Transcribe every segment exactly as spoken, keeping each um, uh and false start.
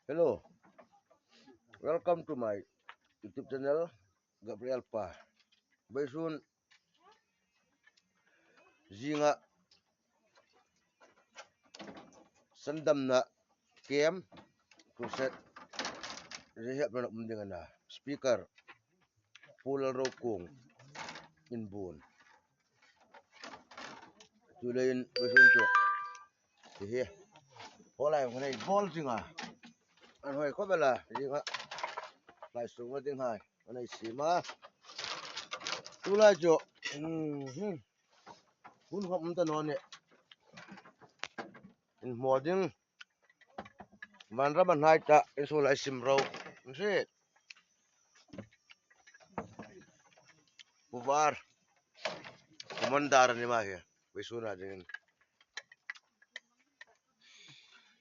Hello. Welcome to my YouTube channel, Gabriel Pa. Vawisun zinga sandamna camp, crusade, rehab lo um ding a na. Speaker, Pu Lalrokuong Inbuon. Chuleiin vawisun chu hi hi. Hawlai hung nei bawl zing a. An hoi khawp el a, zinga. Lai sung a ding hai. An nei siem a. Tulai chu. Hmm. Hun khawm um ta naw ni. Inhmaw ding. Vanram a hnai ta, insuo lai sim ro. Insi. Pu Var. Commander a ni ma hi. Vawisun a dingin.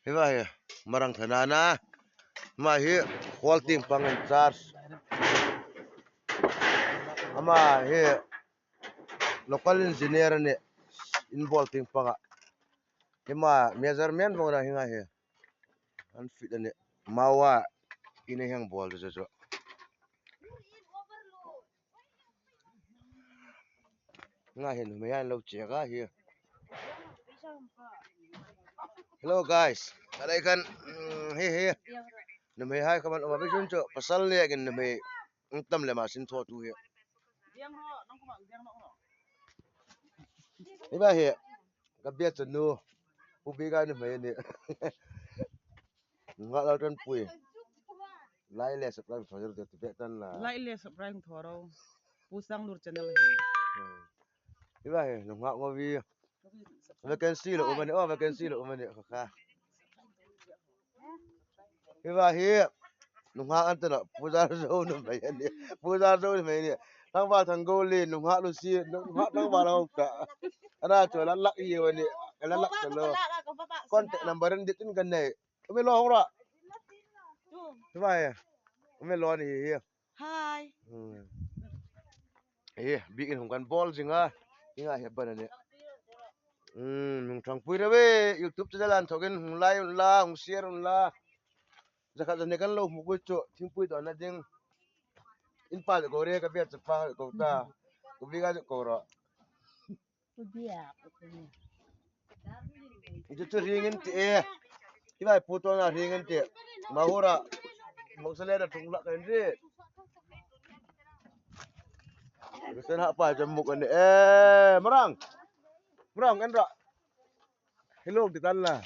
Hi va hi. Marang Thanana. Ma hi. Hall tieng pang in charge. Ama hi. Local engineer a nih. Inbuon tieng panga. Hi ma measurement vawng ra hi nga hi. An fit a nih. Mawa. Ina hieng bawl chu chu. Nga hin nuhmei an lo chek a hi. Hello guys. Ka lai khan, mm, hi hi. Nuhmei hai kha man um a, vawisun chu pasal le ngin nuhmei. Ang tam le ma sin thaw tu hi. Hi va hi. Ka bia chu nu. Pu Bika nuhmei a nih. Nga lo tan pui. Like le subscribe thaw ro, ti bek tan la. Like le subscribe thaw ro. Pu Sanglur channel hi. Hmm. Hi va hi, nunghak ngo vi. Vacancy lo um a nih, oh, vacancy lo um a nih, kha kha. Hi va hi, nunghak an ta lo, Pu Zarzo nuhmei a nih. Pu Zarzo nuhmei a nih. Thangval Thanggoli, nunghak Lucy, nunghak Thangval Hauka. Ana chu la lak hi a nih, la lak ta lo. Contact number an dit in kan nei. Umi lo hung ra. Hi va hi. Umi lo ni hi. Hi. Hmm. Hi, bikin hung kan bawl zing a. Hi nga hi ban a nih. Hmm, hung thangpui ro ve. YouTube channel an thokin hung like unla, hung share unla. Zakhat zani kan lo hmu kut chu, thingpui dawn a ding. In pa ko re ka bia chu pa ko ta. Ko Bika ko ro. Chu chu ring in ti e. Hi vai pu tawna ring in ti. Mahura. Moksa le da thung lak in ri. Sen ha pa jam muk an e. Marang. Marang en ra. Hi lo ti tan la.